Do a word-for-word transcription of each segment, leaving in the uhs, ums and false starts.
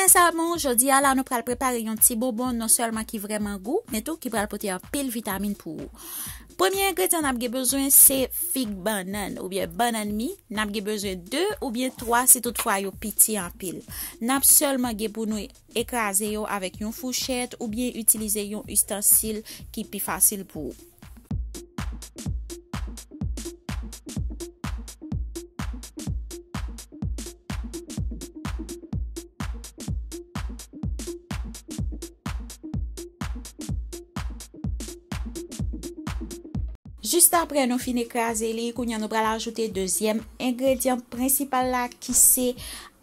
Sa bon, jodi a la nou pral prepare yon ti bonbon non sèlman ki vrèman gou, men tou ki pral pote anpil vitamin pou ou. Premye engredyan n ap gen bezwen se fig bannann oubyen bannann mi. N ap gen bezwen de oubyen twa si toutfwa yo piti anpil. N ap sèlman gen pou nou ekraze yo avèk yon fouchèt oubyen itilize yon istansil ki pi fasil pou ou. Jis apre nou fin ekraze li, kounye a nou pral ajoute dezyèm engredyan prensipal la ki se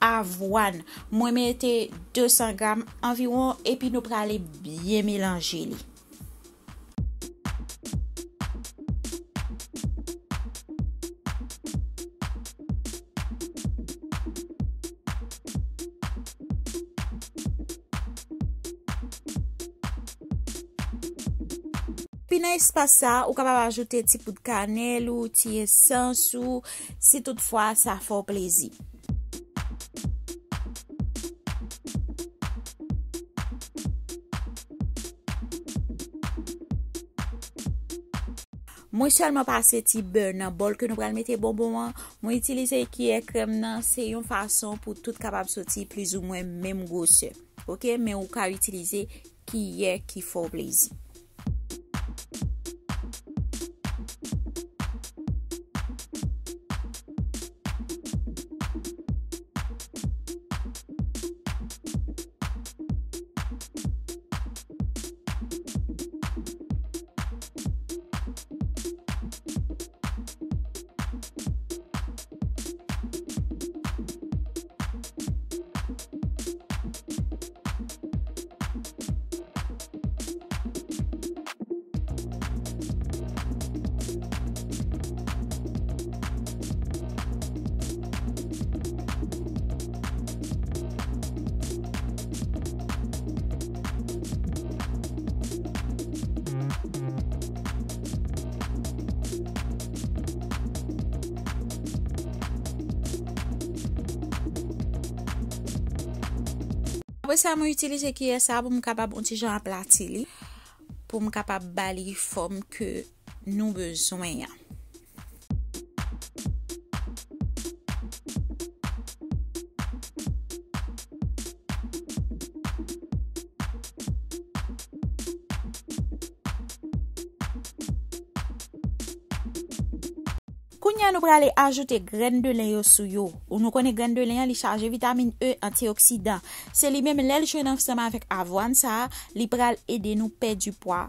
avwàn. Mwen mete de san gram anviwon epi nou prale byen melanje li. Pi nan espas sa, ou kapab ajoute ti poud kanèl ou, ti esans ou, si toutfwa sa fè w plezi. Mwen sèlman pase ti bè nan bòl ke nou pral mete bonbon an. Mwen itilize kiyè krèm nan, se yon fason pou tout kapab soti plizoumwen menm gwosè. Oke, men ou ka itilize kiyè ki fè w plezi. Apre sa, mwen itilize kiyè sa pou m kapab yon ti jan aplati li, pou m kapab ba li fòm ke nou bezwen an. Kounye a, nou prale ajoute grenn de len yo sou yo. Ou nou konnen grenn de len an, li chaje vitamin E, antioksidan. Se li menm, lè l jwenn ansanm avèk avwàn sa a, li pral ede nou pèdi pwa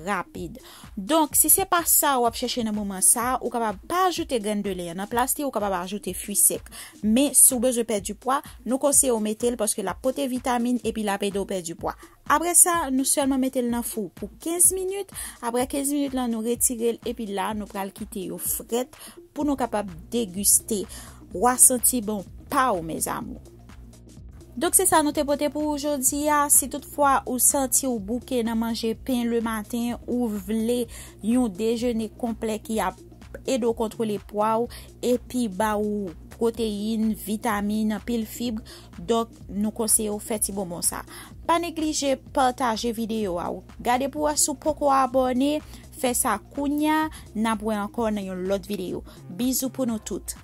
rapid. Donk, si se pa sa w ap chèche nan moman sa a, ou kapab pa ajoute grenn de len an. Nan plas li, ou kapab ajoute fwi sèk. Men, si w bezwen pèdi pwa, nou konseye w mete l paske l ap pote vitamin epi l ap ede w pèdi pwa. Apre sa, nou sèlman mete l nan fou pou kenz minit. Apre kenz minit lan, nou retire l epi la, nou pral kite yo frèt pou nou kapab degiste. W a santi bon pa w, mes amours. Donk, se sa nou te pote pou ou jodi a. Si toutfwa ou santi w bouke nan manje pen le maten, ou vle yon dejene konplè ki ap ede w kontwole pwa w, epi ba ou pwoteyin, vitamin, anpil fib, donk, nou konseye w fè ti bonbon sa. Pa neglije pataje videyo a. Ou gade pou wè si w poko abòne, fè sa kounya, n ap wè ankò nan yon lòt videyo. Bizou pou nou tout.